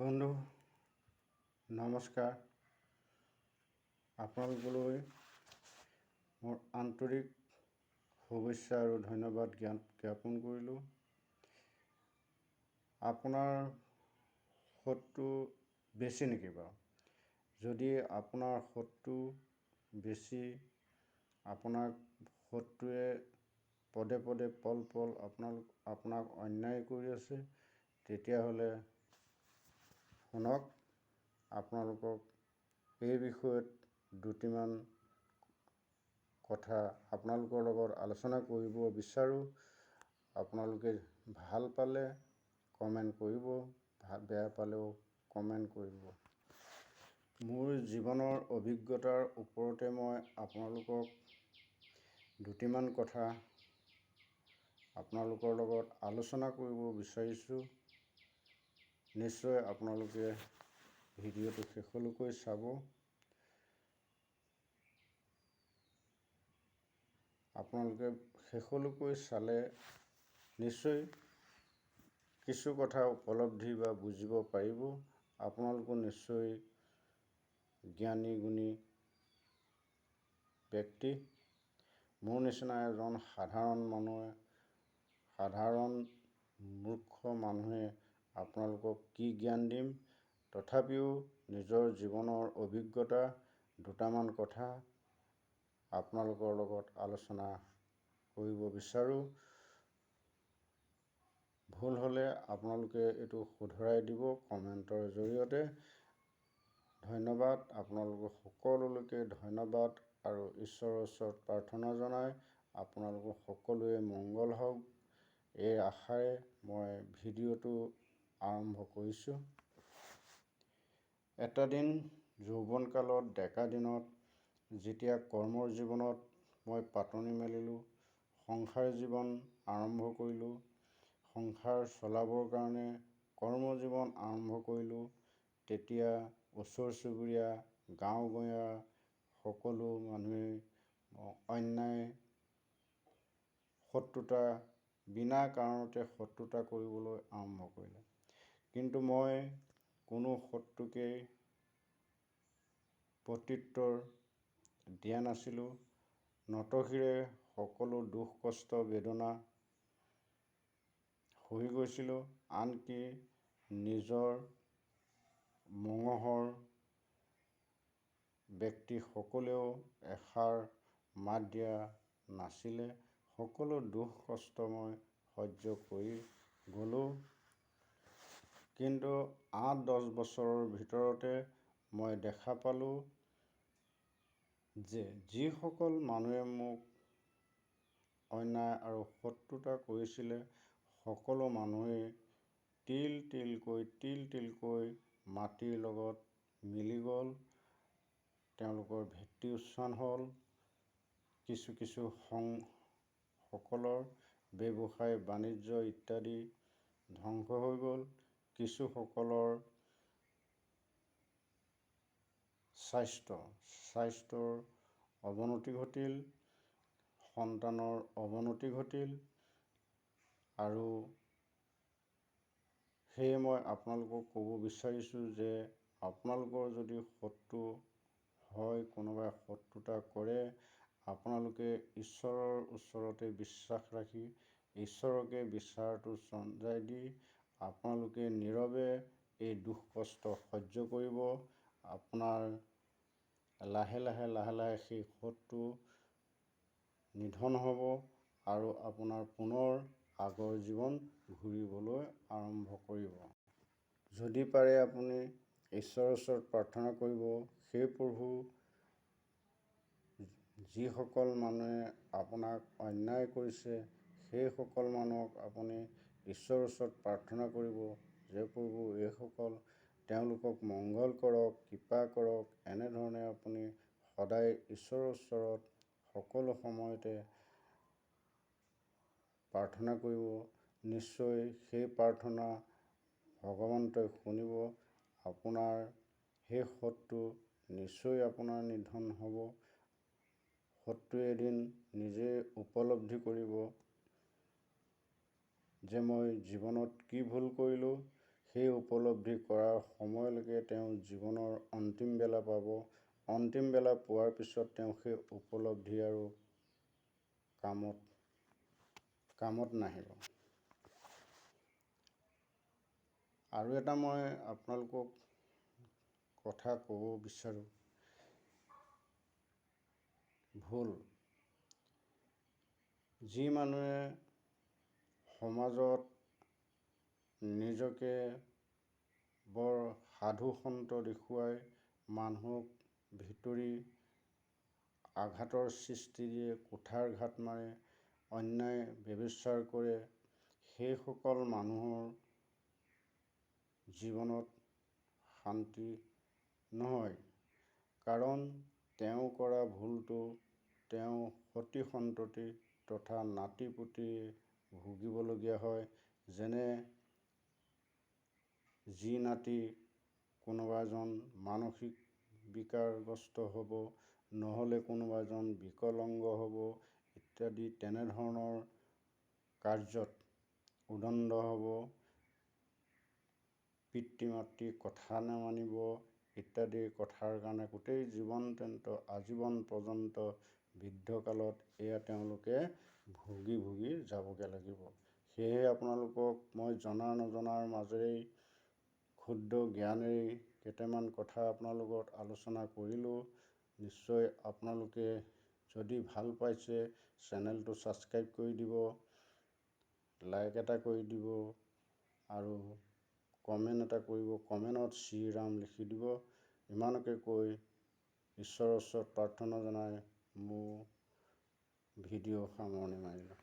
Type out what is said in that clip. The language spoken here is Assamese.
বন্ধু নমস্কাৰ। আপোনালোকলৈ মোৰ আন্তৰিক শুভেচ্ছা আৰু ধন্যবাদ জ্ঞাপন কৰিলোঁ। আপোনাৰ শত্ৰু বেছি নেকি বাৰু? যদি আপোনাৰ শত্ৰু বেছি, আপোনাক শত্ৰুৱে পদে পদে পল পল আপোনাক অন্যায় কৰি আছে, তেতিয়াহ'লে শুনক, আপোনালোকক এই বিষয়ত দুটিমান কথা আপোনালোকৰ লগত আলোচনা কৰিব বিচাৰোঁ। আপোনালোকে ভাল পালে কমেণ্ট কৰিব, বেয়া পালেও কমেণ্ট কৰিব। মোৰ জীৱনৰ অভিজ্ঞতাৰ ওপৰতে মই আপোনালোকক দুটিমান কথা আপোনালোকৰ লগত আলোচনা কৰিব বিচাৰিছোঁ। নিশ্চয় আপোনালোকে ভিডিঅ'টো শেষলৈকে চাব। আপোনালোকে শেষলৈকে চালে নিশ্চয় কিছু কথা উপলব্ধি বা বুজিব পাৰিব। আপোনালোকো নিশ্চয় জ্ঞানী গুণী ব্যক্তি। মোৰ নিচিনা এজন সাধাৰণ মানুহে, সাধাৰণ মূৰ্খ মানুহে আপোনালোকক কি জ্ঞান দিম? তথাপিও নিজৰ জীৱনৰ অভিজ্ঞতা দুটামান কথা আপোনালোকৰ লগত আলোচনা কৰিব বিচাৰোঁ। ভুল হ'লে আপোনালোকে এইটো শুধৰাই দিব কমেণ্টৰ জৰিয়তে। ধন্যবাদ আপোনালোক সকলোলৈকে, ধন্যবাদ আৰু ঈশ্বৰৰ ওচৰত প্ৰাৰ্থনা জনাই আপোনালোক সকলোৱে মংগল হওক এই আশাৰে মই ভিডিঅ'টো আৰম্ভ কৰিছোঁ। এটা দিন যৌৱনকালত, ডেকা দিনত, যেতিয়া কৰ্মৰ জীৱনত মই পাতনি মেলিলোঁ, সংসাৰ জীৱন আৰম্ভ কৰিলোঁ, সংসাৰ চলাবৰ কাৰণে কৰ্মজীৱন আৰম্ভ কৰিলোঁ, তেতিয়া ওচৰ চুবুৰীয়া, গাঁও গঞা সকলো মানুহে অন্যায়, শত্ৰুতা, বিনা কাৰণতে শত্ৰুতা কৰিবলৈ আৰম্ভ কৰিলে। কিন্তু মই কোনো শত্ৰুকেই প্ৰত্যুত্তৰ দিয়া নাছিলোঁ। নতশিৰে সকলো দুখ কষ্ট বেদনা সহি গৈছিলোঁ। আনকি নিজৰ মঙহৰ ব্যক্তিসকলেও এষাৰ মাত দিয়া নাছিলে। সকলো দুখ কষ্ট মই সহ্য কৰি গ'লোঁ। কিন্তু 8-10 বছৰৰ ভিতৰতে মই দেখা পালোঁ যে যিসকল মানুহে মোক অন্যায় আৰু শত্ৰুতা কৰিছিলে, সকলো মানুহেই তিল তিলকৈ তিল তিলকৈ মাটিৰ লগত মিলি গ'ল। তেওঁলোকৰ ভেটি উচ্ছন্ন হ'ল। কিছু কিছু সকলৰ ব্যৱসায় বাণিজ্য ইত্যাদি ধ্বংস হৈ গ'ল। কিছুসকলৰ স্বাস্থ্যৰ অৱনতি ঘটিল, সন্তানৰ অৱনতি ঘটিল। আৰু সেয়ে মই আপোনালোকক ক'ব বিচাৰিছোঁ যে আপোনালোকৰ যদি শত্ৰু হয়, কোনোবাই শত্ৰুতা কৰে, আপোনালোকে ঈশ্বৰৰ ওচৰতে বিশ্বাস ৰাখি ঈশ্বৰকে বিচাৰটো চমজাই দি আপোনালোকে নীৰৱে এই দুখ কষ্ট সহ্য কৰিব। আপোনাৰ লাহে লাহে লাহে লাহে সেই শত্ৰু নিধন হ'ব আৰু আপোনাৰ পুনৰ আগৰ জীৱন ঘূৰিবলৈ আৰম্ভ কৰিব। যদি পাৰে আপুনি ঈশ্বৰৰ ওচৰত প্ৰাৰ্থনা কৰিব, সেই প্ৰভু, যিসকল মানুহে আপোনাক অন্যায় কৰিছে, সেইসকল মানুহক আপুনি ঈশ্বৰৰ ওচৰত প্ৰাৰ্থনা কৰিব যে প্ৰভু, এইসকল তেওঁলোকক মংগল কৰক, কৃপা কৰক। এনেধৰণে আপুনি সদায় ঈশ্বৰৰ ওচৰত সকলো সময়তে প্ৰাৰ্থনা কৰিব। নিশ্চয় সেই প্ৰাৰ্থনা ভগৱন্তই শুনিব। আপোনাৰ সেই শত্ৰু নিশ্চয় আপোনাৰ নিধন হ'ব। শত্ৰুৱে এদিন নিজে উপলব্ধি কৰিব যে মই জীৱনত কি ভুল কৰিলোঁ, সেই উপলব্ধি কৰাৰ সময়লৈকে তেওঁ জীৱনৰ অন্তিম বেলা পাব। অন্তিম বেলা পোৱাৰ পিছত তেওঁ সেই উপলব্ধি আৰু কামত নাহিব। আৰু এটা মই আপোনালোকক কথা ক'ব বিচাৰোঁ, ভুল যি মানুহে সমাজত নিজকে বৰ সাধু সন্ত দেখুৱাই মানুহক ভিতৰি আঘাতৰ সৃষ্টি দিয়ে, কুঠাৰঘাত মাৰে, অন্যায় ব্যভিচাৰ কৰে, সেইসকল মানুহৰ জীৱনত শান্তি নহয়। কাৰণ তেওঁ কৰা ভুলটো তেওঁ সতি সন্ততি তথা নাতি পুতিয়ে ভুগিবলগীয়া হয়। যেনে যি নাতি কোনোবা এজন মানসিক বিকাৰগ্ৰস্ত হ'ব, নহ'লে কোনোবা এজন বিকলাংগ হ'ব ইত্যাদি তেনেধৰণৰ কাৰ্যত উদণ্ড হ'ব, পিতৃ মাতৃ কথা নামানিব ইত্যাদি কথাৰ কাৰণে গোটেই জীৱন তেন্ত আজীৱন পৰ্যন্ত বৃদ্ধকালত এয়া তেওঁলোকে ভুগি ভুগি যাবগৈ লাগিব। সেয়েহে আপোনালোকক মই জনা নজনাৰ মাজেৰেই ক্ষুদ্ৰ জ্ঞানেৰেই কেইটামান কথা আপোনাৰ লগত আলোচনা কৰিলোঁ। নিশ্চয় আপোনালোকে যদি ভাল পাইছে চেনেলটো ছাবস্ক্ৰাইব কৰি দিব, লাইক এটা কৰি দিব আৰু কমেণ্ট এটা কৰিব, কমেণ্টত শ্ৰীৰাম লিখি দিব। ইমানকে কৈ ঈশ্বৰৰ ওচৰত প্ৰাৰ্থনা জনাই মোৰ ভিডিঅ' সামৰণি মাৰিলোঁ।